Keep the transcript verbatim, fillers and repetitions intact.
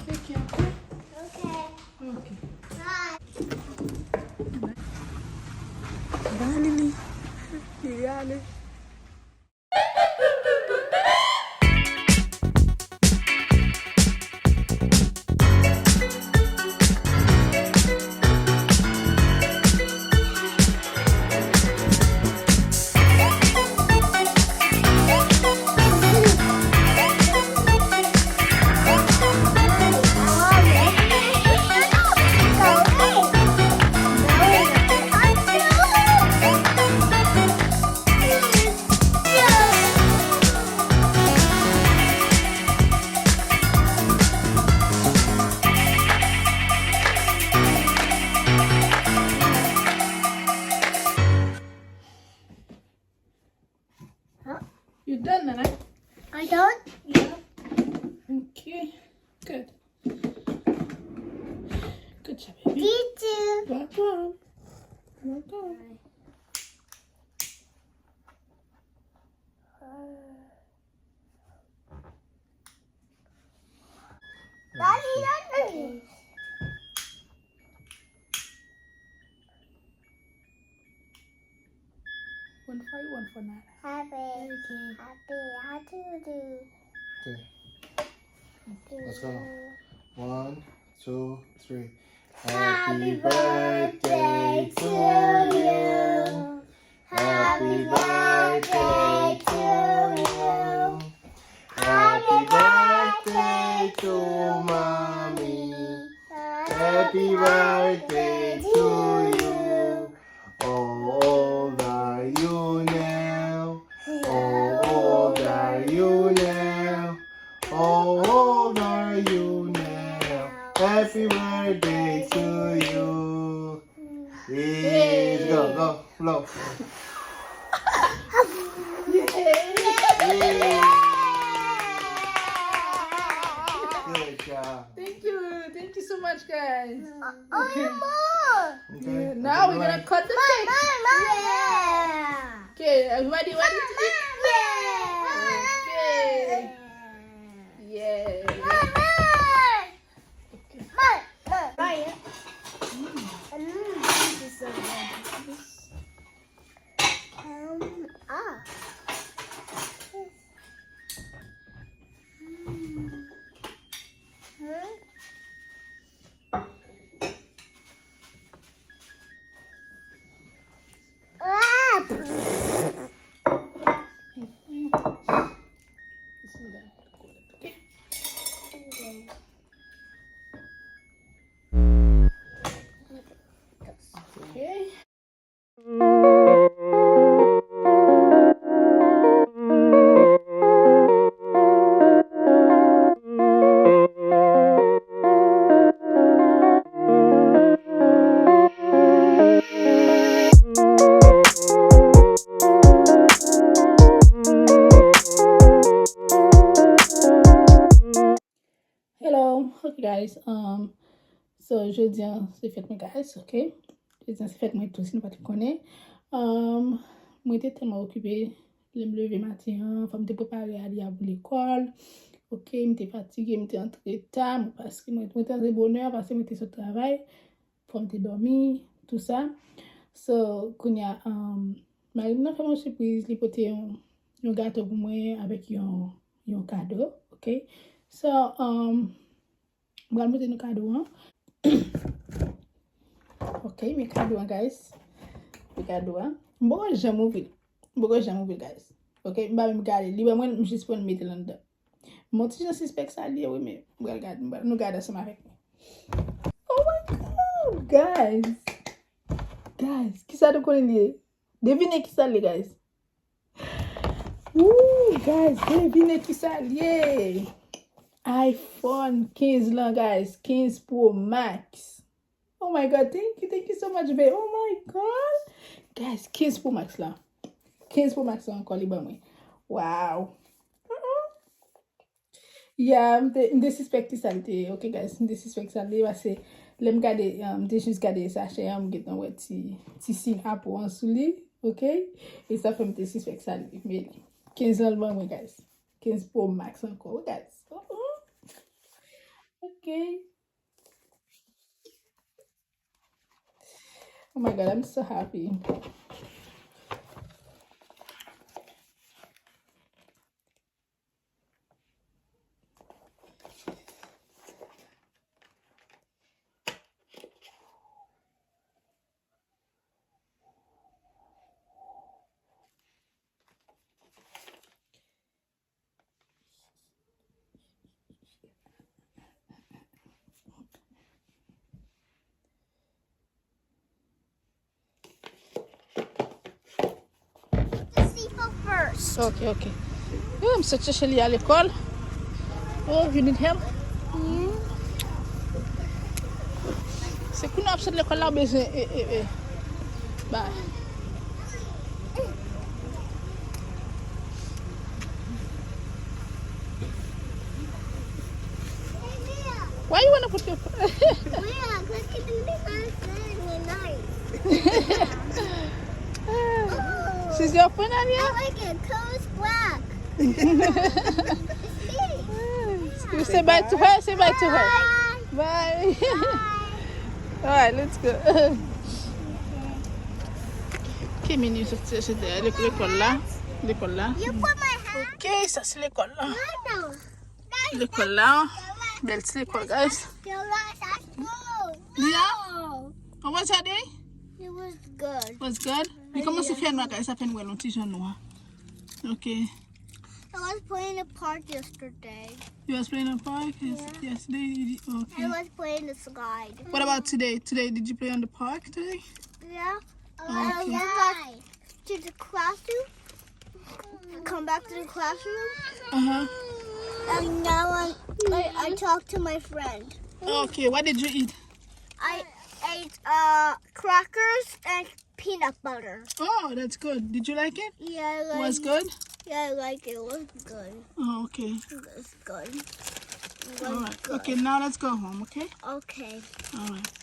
Teke apre? Ok. Ok. Bye. Bye, Lili. Lili ale. Huh? You done, Nana? I done? Yeah. Okay. Good. Good job, baby. Teacher. Welcome. Welcome. One for you, one for Nana. Happy, okay. Happy, happy birthday. Okay. Let's go. One, two, three. Happy birthday to you. Happy birthday to you. Happy birthday to mommy. Happy birthday to you. How old are you now? How old are you now? How old are you now? Happy birthday to you. Yes, go, go, blow. Yay. Good job. Thank you. Thank you so much, guys. Only more. Okay. Yeah, now we're gonna cut the cake. Mom, mom, mom. Yeah. Okay, everybody ready to eat? Mom, mom. Okay. Yay. Mom, mom. Okay. Mom, mom. Right here. Mm. Mm, this is so good. Um, ah. Mm. Huh? Ah! Ok, guys, um, so, jodi a, se fèt mwen, guys, ok? Jodi a, se fèt mwen tou, si nou pa t konnen. Um, mwen te tèlman okipe, lè m leve maten an, fò m te prepare Alia pou lekòl, ok? M te fatige, m te antre ta, m, paske mwen, mwen te antre bonè, paske mwen te sot travay, fò m te dòmi, tou sa. So, kounye a, um, mari m nan fè mwen sipriz, li pote yon, yon gato pou mwen avèk yon, yon kado, ok? So, um, m pral montre nou kado an. Ok, men kado an, guys. Men kado an. M poko janm ouvri l. M poko janm ouvri l, guys. Ok, m pa menm gade. Li ban mwen, m jis pran l mete l anndan. M on ti jan sispèk sa l ye, wi, men m pral gade, m pral, nou gade ansanm avèk mwen. Oh my God, guys. Guys, kisa nou konnen li ye? Devine kisa l ye, guys. Ooh, guys, devine kisa l ye. iPhone kenz lan, guys. Kenz Pro Max. Oh my God, thank you, thank you so much, babe. Oh my God. Guys, kenz Pro Max la. Kenz Pro Max la ankò, li ban mwen. Wow. Yeah, m te, m te sispèk ki sa l te ye, ok, guys? M te sispèk sa l te ye, paske lè m gade, um, m te jis gade sachè an, m gentan wè ti, ti siy Apple an sou li, ok? E sa fè m te sispèk sa l ye. Men kenz lan l ban mwen, guys. Kenz Pro Max ankò, wi, guys. Uh-uh. Ok. Oh my God, I'm so happy. The seatbelt first. Ok, ok. Oh, m sot chèche li a lekòl. Oh, you need help? Se kounye a ap sot lekòl la, ou bezwen, e, e, e. Bye. Why you wanna put your phone? Yeah, 'cause it can be my friend at night. She's your friend, Alia? I like it 'cause it's black. It's pink. You say bye to her? Say bye to her. Bye. Bye. Bye. All right, let's go. Kimini soti, soti lekòl la. Lekòl la. You put my hat? Ok, sa se lekòl la. Lekòl la. Bèl ti lekòl, guys. Lia, how was your day? It was good. Was good? Li kòmanse fè nwa, guys, sa fè n wè l yon ti jan nwa. Ok. I was playing in the park yesterday. You was playing in the park? Yes-, yeah. Yesterday? You did, okay. I was playing the slide. What about today? Today, did you play on the park today? Yeah. Okay. I went back to the classroom. Come back to the classroom. Uh-huh. And now I'm, I, I talk to my friend. Okay, what did you eat? I ate, uh, crackers and peanut butter. Oh, that's good. Did you like it? Yeah, I like. Was good? Yeah, I like it. It was good. Oh, okay. It was good. It was good. All right. Okay, now let's go home, okay? Okay. All right.